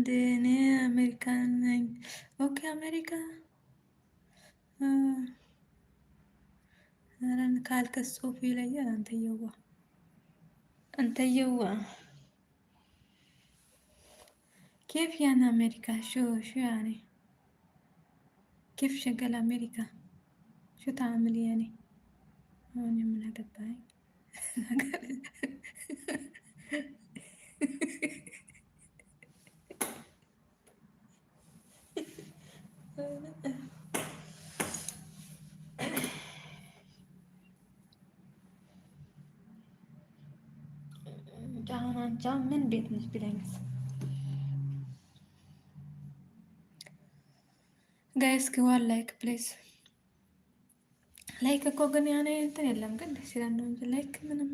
እንዴ? እኔ አሜሪካን ነኝ። Okay፣ አሜሪካ ካልከስ ጽሁፉ ይለያል። አንተየዋ አንተየዋ كيف يعني أمريكا؟ شو يعني؟ كيف شغال أمريكا؟ شو تعمل يعني؟ أنا ምን አገባኝ። አሁን አንቺ ምን ቤት ነሽ ቢለኝስ? Guys one like, please. Like እኮ ግን ያኔ እንትን የለም፣ ግን ደስ ይላል ነው እንጂ like ምንም።